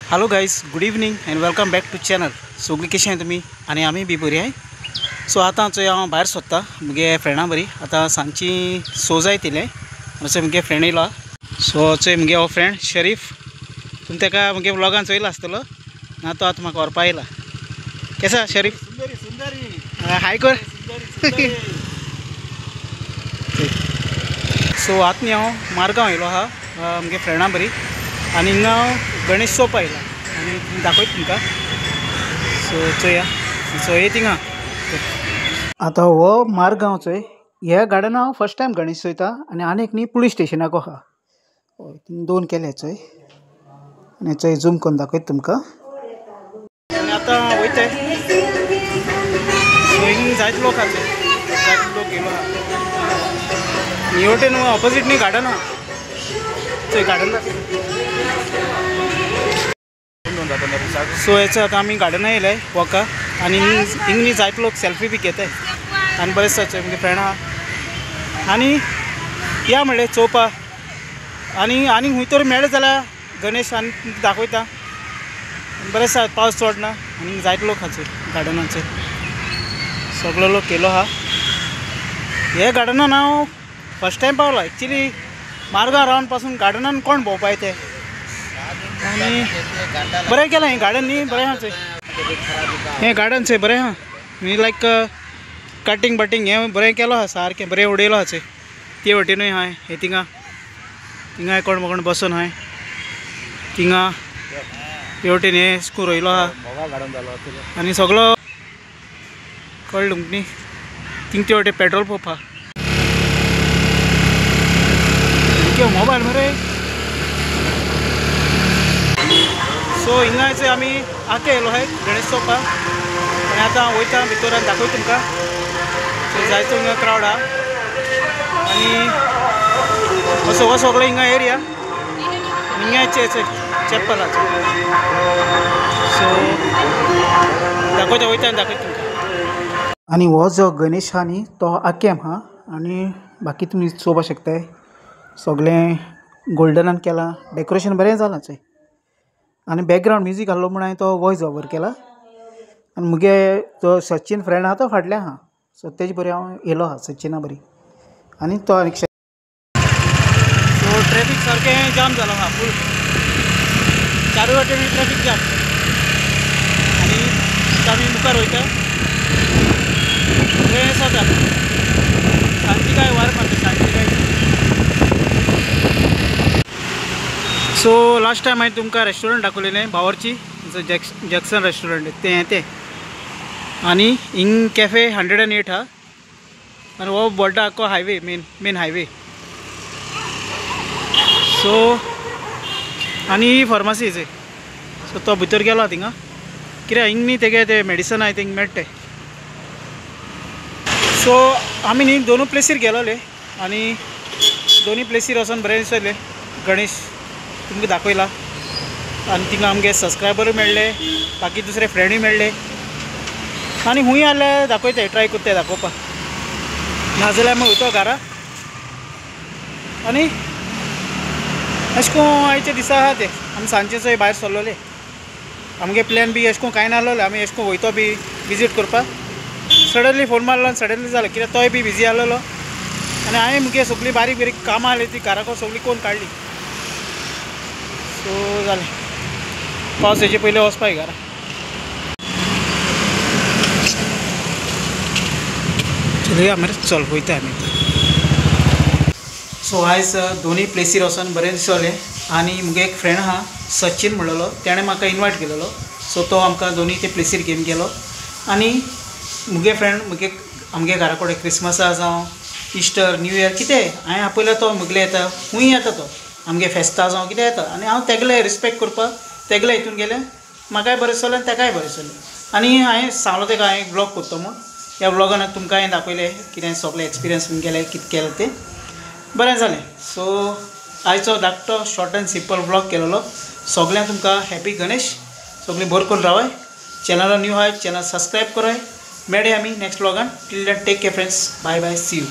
Hello guys, good evening and welcome back to channel. सगळीं कशें आहाय तुमी आनी आमी बी बरी आहाय. सो आतां चोय हांव भायर सोदता मुगे फ्रेंडा बरी. आतां सांजची 6 जायत येयलें आनी मुगे फ्रेंड येयला. सो चोय मुगे हो फ्रेंड शरीफ, तुमी तेका मुगे व्लॉगान चोयला आसतलो ना, तो आतां म्हाका व्हरपा येयला. केसा शरीफ? हाय कर. सो आतां न्ही हांव मारगांव येयलो आहा मुगे फ्रेंडा बरी आनी हिंगा हांव गणेश चोवपा येयला आनी दाखयता तुमकां. सो चोया चोय थिंगा. आतां हो मारगांव चोय, ह्या गार्डन हांव फर्स्ट टायम गणेश चोयता. आनी आनी एक न्ही पुलीस स्टेशनाक आहा, हय दोन केले चोय. आनी चोय झूम करून दाखयता तुमकां. आनी आतां वयताय. सो हिंग जायते लोक आहा, जायते लोक येयलो आहा. आनी वटेन ऑपोजीट न्ही गार्डन आहा, चोय गार्डन. सो हेचो आतां आमी गार्डना येयले वॉका आनी हिंग न्ही जायते लोक सेल्फी बी घेताय आनी बरें दिसता. चोय मुगे फ्रेंड आहा आनी या म्हणलें चोवपा. आनी आनी खूंय तर मेळ्ळें जाल्यार गणेश आनी दाखयता. बरें दिसता, पावस चड ना आनी जायते लोक आहा चोय गार्डनान. चोय सगळो लोक येयलो आहा. हे गार्डनान हांव फर्स्ट टायम पावला. एक्चुली मारगांव रावन पासून गार्डनान कोण भोंवपा येते. आनी बरें केलां हें गार्डन न्ही, बरें आहा चोय. हें गार्डन चोय बरें आहा न्ही, लायक कटिंग बटिंग हें बरें केलो आहा, सारकें बरें उडयलो आहा चोय. ते वटेनूय आहाय, हे थिंगा थिंगाय कोण कोण बसून आहाय. थिंगा हे वटेन हें स्कूल रोयलो आहा आनी सगळो कळ्ळें तुमकां न्ही. थिंग ते वटेन पेट्रोल पंप आहा. मोबायल मरे. सो हिंगा आमी आके येयलो आहाय गणेश चोवपा आनी आतां वयता भितर आनी दाखयता तुमकां. सो जायतो हिंगा क्रावड आहा आनी असो हो सगळो हिंगा एरिया हिंगा चेप्पल आहा. सो दाखयता वयता आनी दाखयता तुमकां. आनी हो जो गणेश आहा न्ही तो आकेम आहा आनी बाकी तुमी चोवपाक शकताय सगळें गोल्डनान केलां, डेकोरेशन बरें जालां चोय. आनी बॅकग्रावंड म्युजीक आहलो म्हूण हांवें तो वॉयस ओवर केला. आनी मुगे जो सचिन फ्रेंड आहा तो फाटल्यान आहा, सो तेजे बरी हांव येयलो आहा सचिना बरी. आनी तो आनी सो ट्रॅफीक सारकें जाम जालो आहा फूल, चारूय वाटेन ट्रॅफीक जाम. आनी आतां आमी मुखार वयता. बरें जाता, सांजची काय वार मारता, सांजची काय. सो लास्ट टायम हांवें तुमकां रेस्टॉरंट दाखयलेलें बावर्ची, जॅक्सन रेस्टॉरंट तें तें. आनी हिंग कॅफे 108 आहा आनी हो बोड्डा आख्खो हायवे, मेन हायवे. सो आनी ही फार्मासी चोय. सो तो भितर गेलो थिंगा कित्याक हिंग न्ही तेगे ते मेडिसन आहाय थिंग मेळटे. सो आमी न्ही दोनूय प्लेसीर गेलोले आनी दोनूय प्लेसीर वचोन बरें दिसलें. गणेश तुमकां दाखयला आनी थिंगा आमगे सबस्क्रायबरूय मेळ्ळे, बाकी दुसरे फ्रेंडूय मेळ्ळे. आनी खूंय आहल्यार दाखयताय, ट्राय करताय दाखोवपाक. नाजाल्यार आमी वयतो घरा. आनी अशें करून आयच्या दिसा आहा ते आमी सांजचे चोय भायर सरलोले. आमगे प्लॅन बी अशें करून कांय नासलोले, आमी अशें करून वयतो बी विजीट करपाक. सडनली फोन मारलो आनी सडनली जालें कित्याक तोय बी बिजी आहलोलो आनी हांवें मुगे सगळीं बारीक बारीक कामां आहली ती घराको सगळीं कोन्न काडली. सो जालें, पावस येचे पयलीं वचपाक घरा. चलया मरे, चल वयता आमी. सो आयज दोनूय प्लेसीर वचोन बरें दिसलें. आनी मुगे एक फ्रेंड आहा सचिन म्हणलेलो, तेणें म्हाका इनवायट केलेलो. सो तो आमकां दोनूय ते प्लेसीर घेवन गेलो. आनी मुगे फ्रेंड मुगे आमगे घरा कडेन क्रिसमसा जावं इस्टर न्यू इयर कितें हांवें आपयल्यार तो मुगले येता, खूंय येता तो आमगे फेस्तां जावं कितें येता. आनी हांव तेगले रिस्पेक्ट करपाक तेगले हितून गेलें, म्हाकाय बरें दिसलें आनी तेकाय बरें दिसलें. आनी हांवें सांगलो तेका हांवें व्लॉग करता म्हूण. ह्या व्लॉगान तुमकां हांवें दाखयलें कितें सगळें एक्सपिरियन्स गेलें कितें केलें तें बरें जालें. सो आयचो धाकटो शॉर्ट एंड सिंपल व्लॉग केलेलो. सगळ्यांक तुमकां हॅपी गणेश. सगळीं बरें करून रावाय. चॅनला न्यू आहाय चॅनल सबस्क्रायब कराय. मेळया आमी next व्लॉगान. Till then take care friends, bye bye, see you.